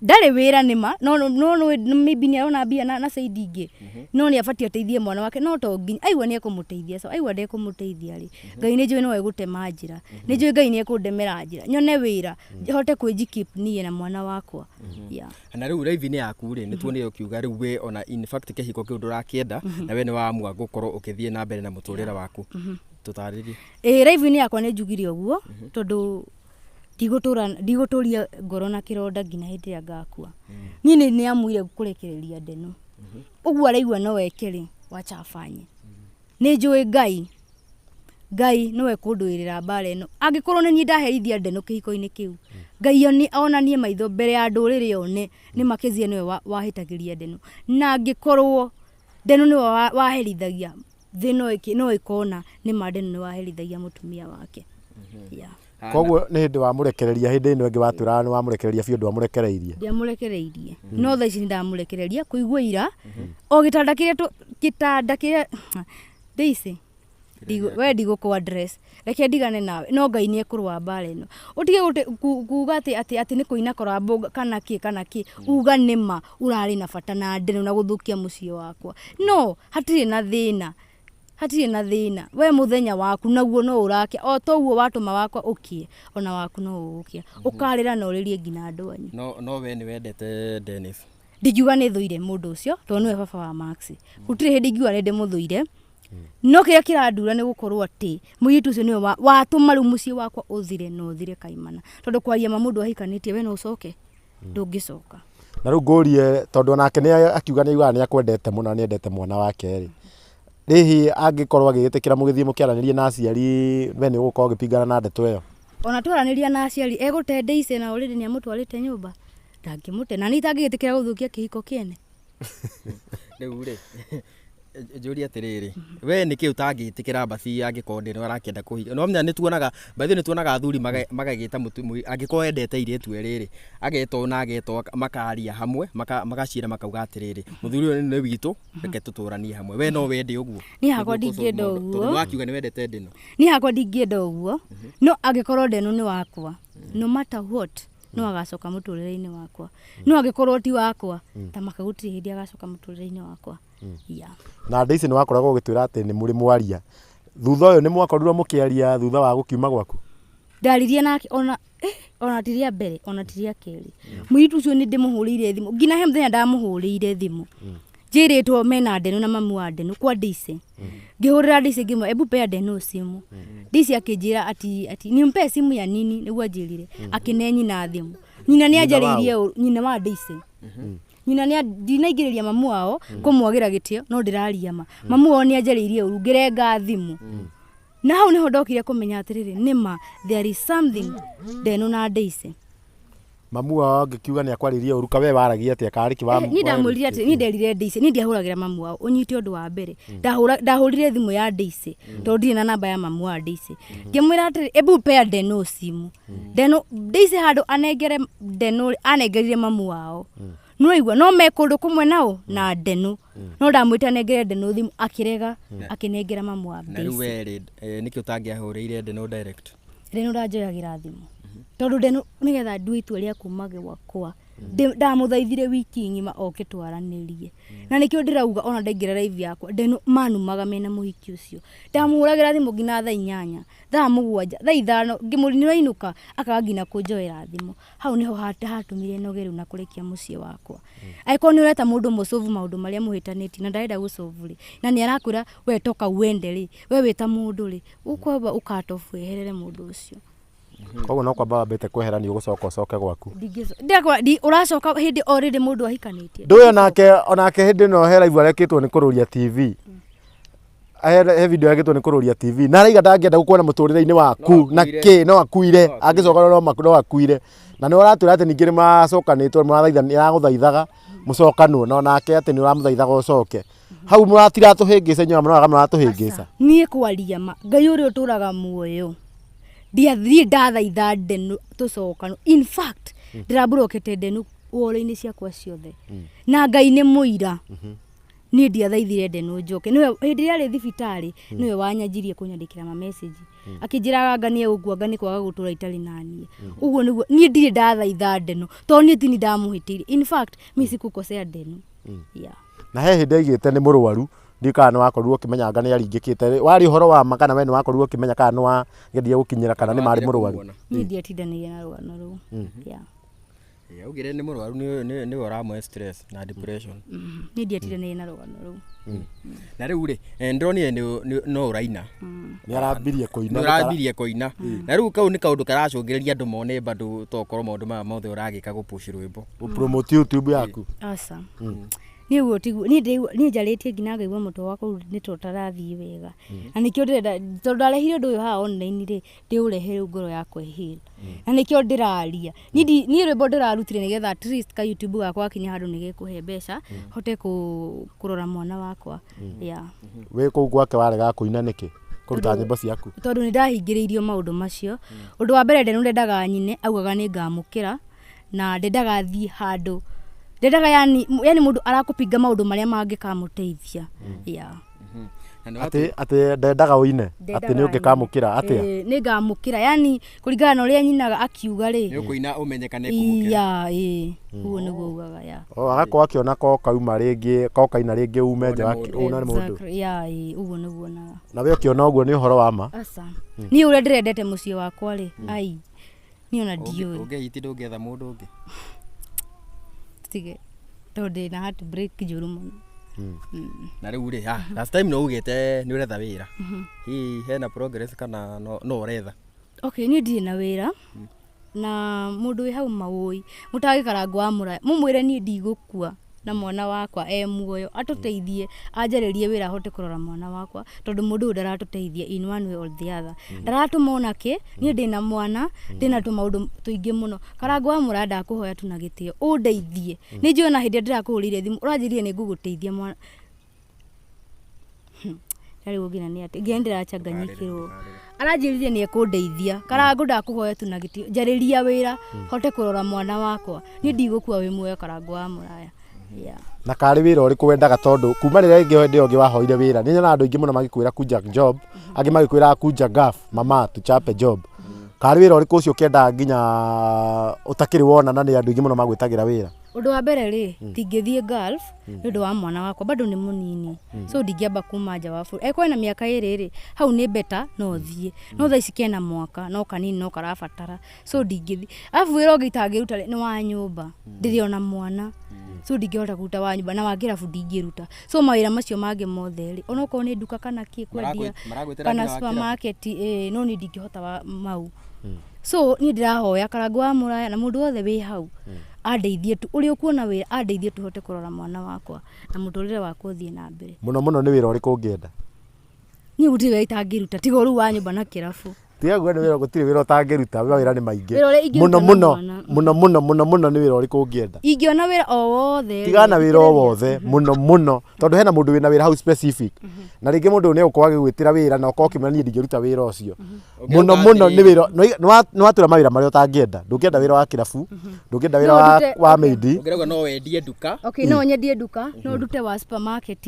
Ndarĩ wĩra nĩma, no no no maybe nĩ arona mbia na side ingĩ, no nĩ abatiĩ ateithie mwana wake, no to nginya aigua nĩ ekũmũteithia, so aigua ndekũmũteithia rĩ, Ngai nĩ njũĩ no egũtema njĩra, nĩ njũĩ Ngai nĩ ekũndemera njĩra, nyone wĩra, hote kwĩji keep niĩ na mwana wakwa. Yeah. Na rĩu live-inĩ yaku rĩ, nĩ tuonire ũkiuga rĩu we ona in fact kĩhiko kĩu ndũrakĩenda, na we nĩ waamua gũkorwo ũkĩthiĩ na mbere na mũtũrĩre waku. Tũtarĩrie. Ĩĩ, live-inĩ yakwa nĩ njugire ũguo, tondũ ndigũtũra ndigũtũria ngoro na kĩronda nginya hĩndĩ ĩrĩa ngakua. Niĩ nĩ nĩamuire kũrekereria Ndeno. Ũguo araigua no eke rĩ, wacha afanye. Nĩ njũĩ Ngai, Ngai nĩwe kũndũĩrĩra mbara ĩno. Angĩkorwo nĩ niĩ ndaherithia Ndeno kĩhiko-inĩ kĩu, Ngai onanie maitho mbere ya ndũrĩrĩ one nĩ ma Kezia nĩwe wahĩtagĩria Ndeno. Na angĩkorwo Ndeno nĩwe waherithagia, thĩ no ĩkona nĩ ma Ndeno nĩwe waherithagia mũtumia wake. Yeah. Koguo nĩ hĩndĩ wamũrekereria, hĩndĩ ĩno ĩngĩ watwĩraga nĩ wamũrekereria biũ, ndwamũrekereirie? Ndiamũrekereirie, no thaa ici nĩ ndamũrekereria kũigua ira o gĩtanda kĩrĩa gĩtanda kĩrĩa Daisy, we ndigũkũ address, reke ndigane nawe, no Ngai nĩ ekũrũa mbara ĩno. Ũtige kuga atĩ nĩ kũina korambo kana kĩ kana kĩ, uga nĩ ma ũrarĩ na bata na ndeno na gũthũkia mũciĩ wakwa. No hatirĩ na thĩna, hatirĩ na thĩna, we mũthenya waku naguo no ũrakia, o toguo watũma wakwa ũkie, ona waku no ũgũkia, ũkarĩra na ũrĩrie nginya andũ anyu. No we nĩ wendete Dennis? Ndingiuga nĩ thũire mũndũ ũcio, tondũ nĩwe baba wa Max. Gũtirĩ hĩndĩ ingiuga nĩ ndĩmũthũire, no kĩrĩa kĩrandura nĩ gũkorwo atĩ mũirĩtu ũcio nĩwe watũma rĩu mũciĩ wakwa ũthire na ũthire kaimana. Tondũ kwaria ma mũndũ ahikanĩtie, we no ũcoke? Ndũngĩcoka. Na rĩu ngũrie, tondũ onake nĩ akiuga nĩ augaga nĩ akwendete mũno na nĩ endete mwana wake rĩ, hihi angĩkorwo agĩgĩtĩkĩra mũgĩthiĩ mũkĩaranĩrie na aciari, we nĩ ũgũkorwo ũgĩpingana na ndeto ĩyo? Ona twaranĩria na aciari, egũte Daisy na already nĩ amũtwarĩte nyũmba? Ndangĩmũte. Na niĩ itangĩgĩtĩkĩra gũthũkia kĩhiko kĩene. Rĩu rĩ, njũrie atĩrĩrĩ, we nĩkĩ ũtangĩtĩkĩra mbathi angĩkorwo ndĩno arakĩenda kũhika? No menya nĩ tuonaga, by the way nĩ tuonaga athuri magagĩta angĩkorwo endete airĩtu erĩ rĩ, agetwo na agetwo makaria hamwe, magaciĩra makauga atĩrĩrĩ, mũthuri ũyũ nĩ witũ, reke tũtũranie hamwe. We no wende ũguo? Niĩ hakwa ndingĩenda ũguo. Tondũ nĩ wakiuga nĩ wendete Ndeno. Niĩ hakwa ndingĩenda ũguo, no angĩkorwo Ndeno nĩ wakwa, no matter what, no agacoka mũtũrĩre-inĩ wakwa. No angĩkorwo ti wakwa, ta maka gũtirĩ hĩndĩ agacoka mũtũrĩre-inĩ wakwa. Yeah. Na Daisy nĩ wakoragwo ũgĩtwĩra atĩ nĩ mũrĩ mwaria. Thutha ũyũ nĩ mwakorirwo mũkĩaria thutha wa gũkiuma gwaku? Ndaririe nake ona ti rĩa mbere, ona ti rĩa kerĩ. Mũirĩtu ũcio nĩ ndĩmũhũrĩire thimũ. Nginya he mũthenya ndamũhũrĩire thimũ. Njĩrĩtwo mena Ndeno na mamu wa Ndeno kwa Daisy. Ngĩhũrĩra Daisy ngĩmwĩra, ebu pea Ndeno simu. Daisy akĩnjĩra ati nimpe simu ya nini, nĩguo anjĩrire. Akĩne nyina thimũ. Nyina nĩ anjarĩirie ũru, nyina wa Daisy. Nyina nĩ ndinaingĩrĩria mamu wao kũmwagĩra gĩtĩo, no ndĩraria ma. Mamu wao nĩ anjarĩirie ũru, ngĩrenga thimũ. Na hau nĩho ndokire kũmenya atĩrĩrĩ, nĩ ma there is something Ndeno na Daisy. Mamu wao angĩkiuga nĩ akwarĩirie ũru, ka we waragia atĩa? Karĩ kĩ wa Niĩ ndamwĩrire atĩ, niĩ nderire Daisy, niĩ ndiahũragĩra mamu wao, ũnyite ũndũ wa mbere. Ndahũrire thimũ ya Daisy, tondũ ndirĩ na namba ya mamu wa Daisy. Ngĩmwĩra atĩrĩ, ebu pea Ndeno simu. Ndeno, Daisy handũ anengere Ndeno, anengerire mamu wao. Nĩwaigua, no me kũndũ kũmwe nao na Ndeno. No ndamwĩte anengere Ndeno thimũ, akĩrega, akĩnengera mamu wa Na rĩu Daisy. we rĩ, nĩkĩ ũtangĩahũrĩire Ndeno direct? Ndeno ndanjoyagĩra thimũ. Tondũ Ndeno nĩgetha ndue itua rĩa kuma gwakwa, ndamũthaithire wiki ng'ima oke twaranĩrie. Na nĩkĩo ndĩrauga ona ndaingĩra live yakwa, Ndeno manumaga mena mũhiki ũcio. Ndamũhũragĩra thimũ nginya thaa 8, thaa 7, thaa 5, ngĩmũria nĩ ũrainũka, akaga nginya kũnjoera thimũ. Hau nĩho hatũmire noge rĩu na kũrekia mũciĩ wakwa. Angĩkorwo nĩ ũreta mũndũ mũcovu maũndũ marĩa mũhĩtanĩtie na ndarenda gũcovu rĩ, na nĩ arakwĩra we toka uende rĩ, we wĩ ta mũndũ rĩ, ũkwamba ũkatobu weherere mũndũ ũcio. Koguo no kwamba wambĩte kwehera nĩ ũgũcoka ũcoke gwaku. Ũracoka hĩndĩ o rĩrĩ mũndũ ahikanĩtie. Ndũĩ onake hĩndĩ ĩno he live arekĩtwo nĩ Kũrũria TV. He video arekĩtwo nĩ Kũrũria TV. Na araiga ndangĩenda gũkuona mũtũrĩre-inĩ waku. Na kĩ, no akuire. Angĩcoka no akuire. Na nĩ ũratwĩra atĩ ningĩ nĩ macokanĩtwo, nĩ aragũthaithaga mũcokanwo, na onake atĩ nĩ ũramũthaithaga ũcoke. Hau mũratiratũhĩngĩca inyuĩ mũroraga mũratũhĩngĩca. Niĩ kwaria ma, Ngai ũrĩa ũtũraga muoyo. Ndiathiĩ ndathaitha Ndeno tũcokanwo. In fact, ndĩramburokete Ndeno wall-inĩ ciakwa ciothe. Na Ngai nĩ mũira. Niĩ ndiathaithire Ndeno njoke. Nĩwe hĩndĩ ĩrĩa arĩ thibitarĩ, nĩwe wanyanjirie kũnyandĩkĩra ma message. Akĩnjĩraga anga nĩ egũkua, anga nĩ kwaga gũtũra itarĩ naniĩ. Ũguo nĩguo, niĩ ndirĩ ndathaitha Ndeno, tondũ niĩ tini ndamũhĩtĩirie. In fact, mi sikukosea Ndeno. Yeah. Na he hĩndĩ aigĩte nĩ mũrwaru, ndiũĩ kana nĩ wakorirwo ũkĩmenya anga nĩ aringĩkĩte. Warĩ ũhoro wa ma kana we nĩ wakorirwo ũkĩmenya kana nĩ wageria gũkinyĩra kana nĩ marĩ mũrwaru? Niĩ ndiatindanĩire na rũgano rũu. Yeah. Augire nĩ mũrwaru, nĩwe ũramũhe stress na depression. Niĩ ndiatindanĩire na rũgano rũu. Na rĩu rĩ, ndĩronire no ũraina. Nĩ arambirie kũina. Nĩ ũrambirie kũina. Na rĩu kau nĩ kaũndũ karacũngĩrĩria andũ mone bado tokorwo maũndũ maya mothe ũragĩka gũpush rwĩmbo. Gũpromote YouTube yaku. Aca. Niĩ ũguo tiguo, niĩ ndĩraigua, niĩ njarĩtie nginya ngaigua mũtwe wakwa rĩu nĩ ta ũtarathiĩ wega. Na nĩkĩo ndĩrenda, tondũ ndarehire ũndũ ũyũ haha online rĩ, ndĩũrehe rĩu ngoro yakwa ĩ heal. Na nĩkĩo ndĩraria. Niĩ ndi, niĩ rwĩmbo ndĩrarutire nĩgetha at least ka YouTube gakwa gakinye handũ nĩ gekũhe mbeca, hote kũrora mwana wakwa. Yeah. Wĩ kũu gwake waregaga kũina nĩkĩ? Kũruta nyĩmbo ciaku? Tondũ nĩ ndahingĩrĩirio maũndũ macio. Ũndũ wa mbere Ndenu ndendaga nyine, augaga nĩ ngamũkĩra. Na ndendaga thiĩ handũ, ndendaga yani, yani mũndũ arakũbinga maũndũ marĩa mangĩkamũteithia. Yeah. Atĩ atĩ ndendaga ũine, atĩ nĩ ũngĩkamũkĩra atĩa? Ĩĩ, nĩ ngamũkĩra yani kũringana na ũrĩa nyinaga akiuga rĩ. Nĩ ũkũina ũmenyekane kũmũkĩra. Yeah, ĩĩ, ũguo nĩguo augaga, yeah. O agakorwo akĩona ko kauma rĩngĩ, ko kaina rĩngĩ ume nja wa ũne mũndũ. Exactly, yeah, ĩĩ, ũguo nĩguo onaga. Na we ũkĩona ũguo nĩ ũhoro wa ma? Aca. Niĩ ũrĩa ndĩrendete mũciĩ wakwa rĩ, ai, niĩ ona ndiũĩ. Ũngĩhiti ndũngĩetha mũndũ ũngĩ. Tige, tondũ ndĩna heartbreak njũru mũno. Na rĩu rĩ, ah, last time no ugĩte nĩ ũretha wĩra. Hihi hena progress kana no no ũretha? Okay, niĩ ndirĩ na wĩra na mũndũ wĩ hau maũĩ mũtagĩkarangwo wa mũraya mũmwĩre niĩ ndigũkua na mwana wakwa e muoyo atũteithie anjarĩrie wĩra ahote kũrora mwana wakwa tondũ mũndũ ũyũ ndaratũteithia in one way or the other ndaratũma ona kĩ niĩ ndĩna mwana ndĩna tũmaũndũ tũingĩ mũno karangwo wa mũraya ndakũhoya tu na gĩtĩo ũndeithie nĩ njũĩ ona hĩndĩ ĩrĩa ndĩrakũhũrĩire thimũ ũranjĩrire nĩ ngũgũteithia mwana rĩu nginya nĩ atĩ nginya ndĩrachanganyikĩrwo aranjĩrire nĩ ekũndeithia Karangũ ndakũhoya tu na gĩtĩo njarĩria wĩra hote kũrora mwana wakwa niĩ ndigũkua wĩ muoyo Karangũ wa mũraya yeah. Na karĩ wĩra ũrĩkũ wendaga tondũ kuma rĩrĩa rĩngĩ hĩndĩ ĩyo ĩngĩ wahoire wĩra nĩ nyonaga andũ aingĩ mũno magĩkwĩra kunja job angĩ magĩkwĩra kunja gaf mama tuchape job karĩ wĩra ũrĩkũ ũcio ũkĩendaga nginya ũtakĩrĩ wona na nĩ andũ aingĩ mũno magwĩtagĩra wĩra? Ũndũ wa mbere rĩ, ndingĩthiĩ Gulf nĩ ũndũ wa mwana wakwa, bado nĩ mũnini, so ndingĩamba kuma nja wa bũrũri. Angĩkorwo ena mĩaka ĩrĩ rĩ, hau nĩ better no thiĩ, no thaa ici kena mwaka no kanini no karabatara, so ndingĩthiĩ. Arabu wĩra ũngĩ itangĩruta rĩ, nĩ wa nyũmba, ndĩrĩ ona mwana, so ndingĩhota kũruta wa nyũmba na wa kĩrabu ndingĩruta. So mawĩra macio mangĩ mothe rĩ, onokorwo nĩ nduka kana kĩ kwendia Maragwĩtĩra kana nginya wa kĩrabu? supermarket ĩĩ, no niĩ ndingĩhota wa mau. So niĩ ndĩrahoya Karangũ wa mũraya na mũndũ wothe wĩ hau andeithie tu, ũrĩa ũkuona wĩra andeithie tũhote kũrora mwana wakwa na mũtũrĩre wakwa ũthiĩ na mbere. Mũno mũno nĩ wĩra ũrĩkũ ũngĩenda? Niĩ gũtirĩ wĩra itangĩruta tiga o rĩu wa nyũmba na kĩrabu. Tiga kuga nĩ wĩra gũtirĩ wĩra ũtangĩruta, mawĩra nĩ maingĩ. Wĩra ũrĩa ingĩruta Mũno na mũno mwana. mũno mũno mũno mũno nĩ wĩra ũrĩkũ ũngĩenda? Ingĩona wĩra o wothe. Tigana na wĩra o wothe mũno mũno tondũ hena mũndũ wĩna wĩra hau specific na rĩngĩ mũndũ ũyũ nĩ egũkorwo agĩgwĩtĩra wĩra na ũkorwo ũkĩmwĩra niĩ ndingĩruta wĩra ũcio. Mũno mũno nĩ wĩra nĩ watwĩra mawĩra marĩa ũtangĩenda, ndũngĩenda wĩra wa kĩrabu, ndũngĩenda wĩra No wa ndute- wa okay. maid. Ũngĩrauga no wendie nduka. Okay, no nyendie nduka, no ndute wa supermarket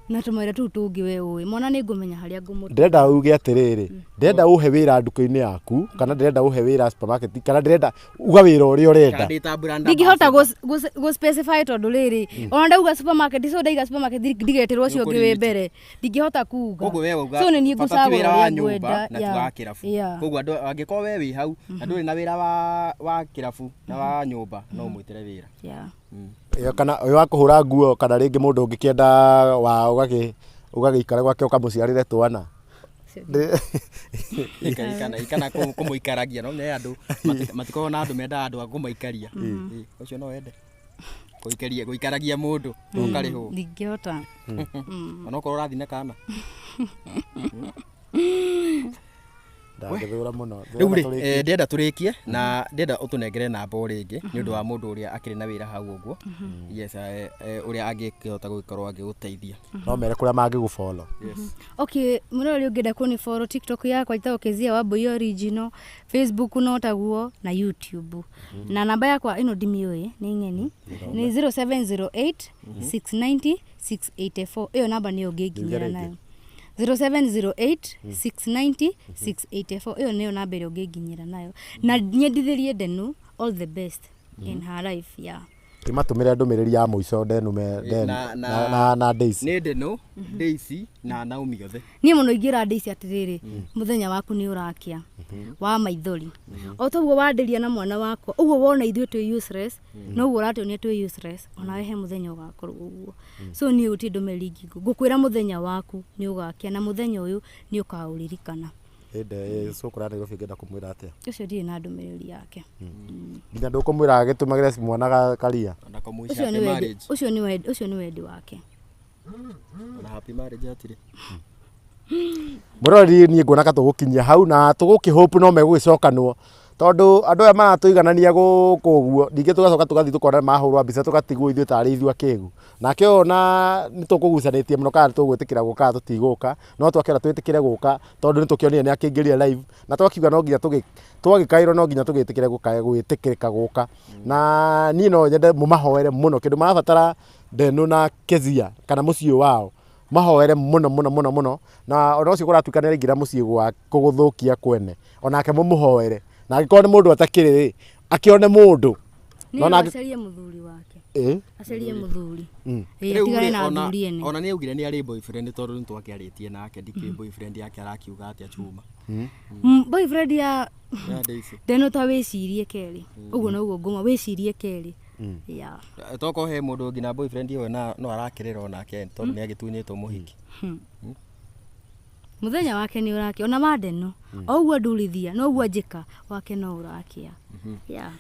na tũmawĩra tũu tũngĩ we ũĩ. Mwana nĩ ngũmenya harĩa ngũmũtwara. Ndĩrenda uge atĩrĩrĩ, ndĩrenda ũhe wĩra nduka-inĩ yaku kana ndĩrenda ũhe wĩra supermarket kana ndĩrenda uga wĩra ũrĩa ũrenda. Kana ndĩ ta brand Ndingĩhota ambassador. gũ specify tondũ rĩrĩ, ona ndauga supermarket, so ndaiga supermarket ndigetĩrwo ũcio ũngĩ wĩ mbere. Ndingĩhota kuga. Koguo we wauga So nĩ niĩ bata ti ngũcagũra wĩra wa ũrĩa nyũmba ngwenda. na ti Yeah. wa kĩrabu. Yeah. Koguo andũ angĩkorwo we wĩ hau na ndũrĩ na wĩra wa kĩrabu na wa nyũmba no ũmwĩtĩre wĩra. Yeah. Ĩyo kana ũyũ wa kũhũra nguo kana rĩngĩ mũndũ ũngĩkĩenda wa ũgagĩikara gwake ũkamũciarĩre twana. Kana kũmũikaragia no nĩ andũ matikoragwo na andũ mendaga andũ a kũmaikaria. Ĩĩ, ũcio no wende. Gũikaria gũikaragia mũndũ ũkarĩhwo. Ndingĩhota. Onokorwo ũrathiĩ na kana. Ndangĩthũra mũno. Rĩu rĩ, ndĩrenda tũrĩkie na ndĩrenda ũtũnengere namba o rĩngĩ nĩ ũndũ wa mũndũ ũrĩa akĩrĩ na wĩra hau ũguo. Yes, ũrĩa angĩkĩhota gũgĩkorwo agĩgũteithia. No mere kũrĩa mangĩgũfollow. Yes. Okay, mũrori ũngĩenda kũni follow TikTok yakwa njĩtagwo Kezia Wambui Original, Facebook no taguo na YouTube. Na namba yakwa ĩno ndimĩũĩ nĩ ng'eni nĩ 0708 690 684. Ĩyo namba nĩyo ũngĩnginyĩra Rĩngĩ. nayo. 0708 690 684 ĩyo nĩyo namba ĩrĩa ũngĩnginyĩra nayo. Na nyendithĩrie Ndenu all the best in her life, yeah. Kĩmatũmĩre ndũmĩrĩri ya mũico Ndenu me Ndenu na Daisy. Nĩ Ndenu, Daisy na Naomi othe. Niĩ mũno ingĩra Daisy atĩrĩrĩ, mũthenya waku nĩ ũrakĩa wa maithori. O toguo wandĩria na mwana wakwa, ũguo wona ithuĩ twĩ useless, noguo ũratuonia twĩ useless, onawe he mũthenya ũgakorwo ũguo. So niĩ gũtirĩ ndũmĩrĩri ingĩ ngũkwĩra mũthenya waku nĩ ũgakĩa na mũthenya ũyũ nĩ ũkaũririkana. Ĩnde cũkũra Nairobi ũngĩenda kũmwĩra atĩa? Ũcio ndirĩ na ndũmĩrĩri yake. Nginya ndũkũmwĩra agĩtũmagĩre mwana karia? Ona kũmũica Ũcio happy nĩ wendi, marriage. ũcio nĩ wendi wake. Ona happy marriage hatirĩ. Mũrori, niĩ nguona ka tũgũkinyia hau na tũgũkĩhope no megũgĩcokanwo, tondũ andũ aya maratũiganania gũkũ ũguo, ningĩ tũgacoka tũgathiĩ tũkona mahũrwa mbica, tũgatigwo ithuĩ tarĩ ithuĩ akĩgu. Nake ũyũ na nĩ tũkũgucanĩtie mũno kana tũgwĩtĩkĩra gũka kana tũtigũka, no twakĩona twĩtĩkĩre gũka, tondũ nĩ tũkĩonire nĩ akĩingĩrire live na twakiuga no nginya twagĩkaĩrwo, no nginya tũgĩtĩkĩre gũka, gwĩtĩkĩrĩka gũka. Na niĩ no nyende mũmahoere mũno, kĩndũ marabatara Ndenu na Kezia kana mũciĩ wao, mahoere mũno mũno mũno mũno. Na ona ũcio kũratuĩka nĩ araingĩra mũciĩ gwa kũgũthũkia kwene, onake mũmũhoere, na angĩkorwo nĩ mũndũ atakĩrĩ rĩ, akĩone mũndũ. Nĩ Nona acarie mũthuri wake. Acarie mũthuri. Ĩĩ, Rĩu atigane rĩ, na ona- athuri ene. Ona nĩ augire nĩ arĩ boyfriend, tondũ nĩ twakĩarĩtie nake, ndikĩũĩ boyfriend yake arakiuga atĩa, Chuma. Boyfriend ya Ya Daisy. Ndeno, ta wĩcirie kerĩ, ũguo noguo ngũma, wĩcirie kerĩ ya. Tokorwo he mũndũ ũngĩ na boyfriend ĩyo na no arakĩrĩra onake, tondũ nĩ agĩtunyĩtwo mũhiki. Mũthenya wake nĩ ũrakia, ona wa Ndeno o ũguo ndurithia noguo njĩka wake no ũrakia ya.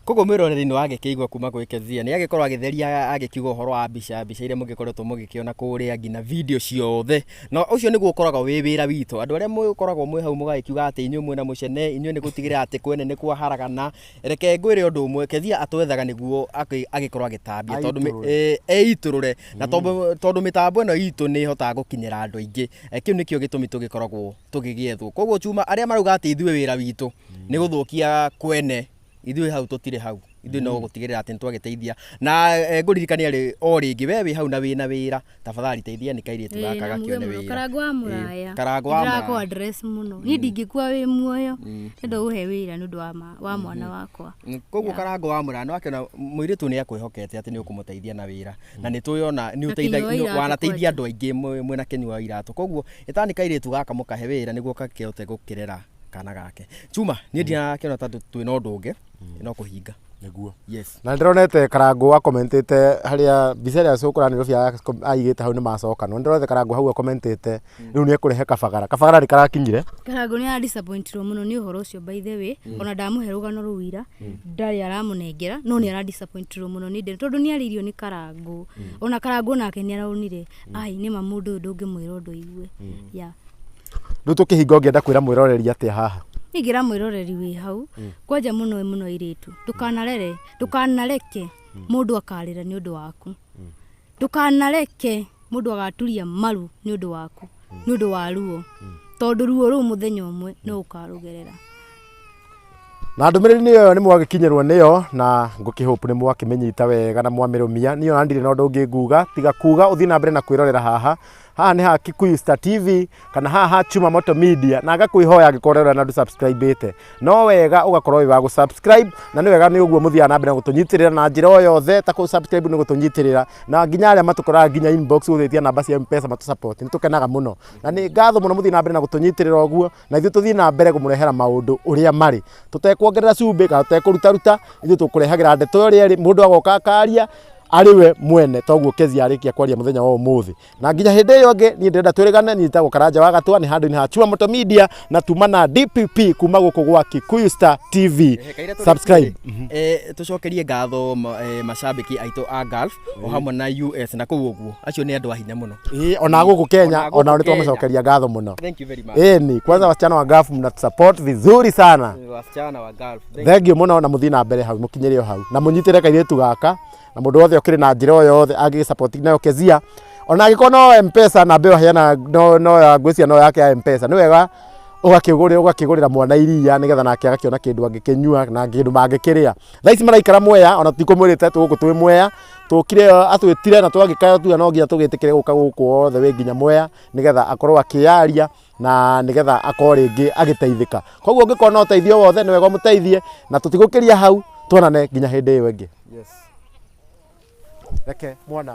Koguo mwĩroreri nĩ wagĩkĩigua kuma gwĩ Kezia, nĩ agĩkorwo agĩtheria, agĩkiuga ũhoro wa mbica iria mũgĩkoretwo mũgĩkĩona kũrĩa, nginya video ciothe. Na ũcio nĩguo ũkoragwo wĩ wĩra witũ. Andũ arĩa mũkoragwo mwĩ hau mũgagĩkiuga atĩ inyuĩ mwĩna mũcene, inyuĩ nĩ gũtigĩrĩra atĩ kwene nĩ kwaharagana, reke ngwĩre ũndũ ũmwe, Kezia atwethaga nĩguo agĩkorwo agĩtambia, tondũ eitũrũre, na tondũ mĩtambo ĩno itũ nĩ ĩhotaga gũkinyĩra andũ aingĩ. Kĩu nĩkĩo gĩtũmi tũgĩkoragwo tũgĩgĩethwo. Koguo Chuma, arĩa marauga atĩ ithuĩ wĩra witũ nĩ gũthũkia kwene, ithuĩ hau tũtirĩ hau, ithuĩ no gũtigĩrĩra atĩ nĩ twagĩteithia. Na ngũririkania rĩ o rĩngĩ, we wĩ hau na wĩna wĩra, tafadhali teithia nĩ kairĩtu gaka gakĩone wĩra. Karango wa mũraya. Karango wa Ndĩrakũ mũraya. address mũno, niĩ ndingĩkua wĩ muoyo, ndenda gũhe wĩra nĩ ũndũ wa mwana wakwa. Koguo Karango wa mũraya, nĩ wakĩona mũirĩtu nĩ akwĩhokete atĩ nĩ ũkũmũteithia na wĩra, na nĩ tũĩ ona nĩ Na Kĩnyua wa Iratũ. wanateithia Kwanja. andũ aingĩ mwĩna Kĩnyua wa Iratũ. Koguo ĩtani kairĩtu gaka mũkahe wĩra nĩguo gakĩhote gũkĩrera kana gake. Chuma, niĩ ndirakĩona ta twĩna ũndũ ũngĩ no kũhinga. Nĩguo. Yes. Na ndĩronete Karango akomentĩte harĩa mbica ĩrĩa cũkũra Nairobi aigĩte hau nĩ macokanwo. Ndĩronete Karango hau akomentĩte rĩu nĩ ekũrehe kabagara. Kabagara nĩ karakinyire. Karango nĩ aradisappointirwo mũno nĩ ũhoro ũcio, by the way. Ona ndamũhe rũgano rũu ira, ndarĩ aramũnengera, no nĩ aradisappointirwo mũno nĩ Ndeno, tondũ nĩ arĩirio nĩ Karango. Ona Karango nake nĩ aronire ai nĩma mũndũ ũyũ ndũngĩmwĩra ũndũ aigue ya. Rĩu tũkĩhinga, ũngĩenda kwĩra mwĩroreri atĩa haha? Ingĩra mwĩroreri wĩ hau, kwanja mũno mũno airĩtu, ndũkanarere, ndũkanareke mũndũ akarĩra nĩ ũndũ waku, ndũkanareke mũndũ agaturia maru nĩ ũndũ waku, nĩ ũndũ wa ruo, tondũ ruo rũu mũthenya ũmwe no ũkarũgerera. Na ndũmĩrĩri nĩ ĩyo nĩ mwagĩkinyĩrwo nĩyo, na ngũkĩhope nĩ mwakĩmĩnyita wega na mwamĩrũmia. Niĩ ona ndirĩ na ũndũ ũngĩ nguga tiga kuga ũthiĩ na mbere na kwĩrorera haha. Haha nĩ ha Kikuyu Star TV kana haha ha Chuma Moto Media, na ngakwĩhoya angĩkorwo ũrĩa na ndũ-subscribe-ĩte, no wega ũgakorwo wĩ wa gũ-subscribe, na nĩ wega nĩ ũguo mũthiaga na mbere na gũtũnyitĩrĩra na njĩra o yothe, ta kũ-subscribe nĩ gũtũnyitĩrĩra, na nginya arĩa matũkoraga nginya inbox gũgĩtia namba cia M-Pesa matũ-support, nĩ tũkenaga mũno na nĩ ngatho mũno. Mũthiĩ na mbere na gũtũnyitĩrĩra ũguo, na ithuĩ tũthiĩ na mbere kũmũrehera maũndũ ũrĩa marĩ, tũtekuongerera cumbĩ kana tũtekũrutaruta. Ithuĩ tũkũrehagĩra ndeto ũrĩa ĩrĩ, mũndũ agoka akaria arĩ we mwene, toguo Kezia arĩkia kwaria mũthenya wa ũmũthĩ. Na nginya hĩndĩ ĩyo ĩngĩ, niĩ ndĩrenda twĩrĩgane. Niĩ njĩtagwo Karanja wa Gatwa, nĩ handũ-inĩ ha Chuma Moto Media na tuma na DPP kuma gũkũ gwa Kikuyu Star TV. Subscribe. Tũcokerie ngatho macambĩki aitũ a Gulf o hamwe na US na kũu ũguo, acio nĩ andũ a hinya mũno. Ĩĩ, ona gũkũ Kenya. Ona gũkũ Ona nĩ Kenya. twamacokeria ngatho mũno. Thank you very much. Ĩni kwanza wasichana wa Gulf, mnatusupport vizuri sana. Wasichana wa Gulf. Thank Thengiũ mũno, na mũthiĩ na mbere hau, mũkinyĩre o hau na mũnyitĩre kairĩtu gaka, na mũndũ wothe ũkĩrĩ na njĩra o yothe angĩgĩsupport nayo Kezia, ona angĩkorwo no M-Pesa, namba ĩyo heana no ya ngwĩciria no yake ya M-Pesa, nĩ wega ũgakĩgũrĩra mwana iria nĩgetha nake agakĩona kĩndũ angĩkĩnyua na kĩndũ mangĩkĩrĩa. Thaa ici maraikara Mwea, ona tũtikũmwĩrĩte tũgũkũ twĩ Mwea, tũkire atwĩtire na twagĩkaya tuga no nginya tũgĩtĩkĩre gũka gũkũ othe wĩ nginya Mwea, nĩgetha akorwo akĩyaria na nĩgetha akorwo rĩngĩ agĩteithĩka. Koguo ũngĩkorwo na ũteithio wothe, nĩ wega ũmũteithie, na tũtigũkĩria hau, tuonane nginya hĩndĩ ĩyo ĩngĩ. Yes. Reke mwana.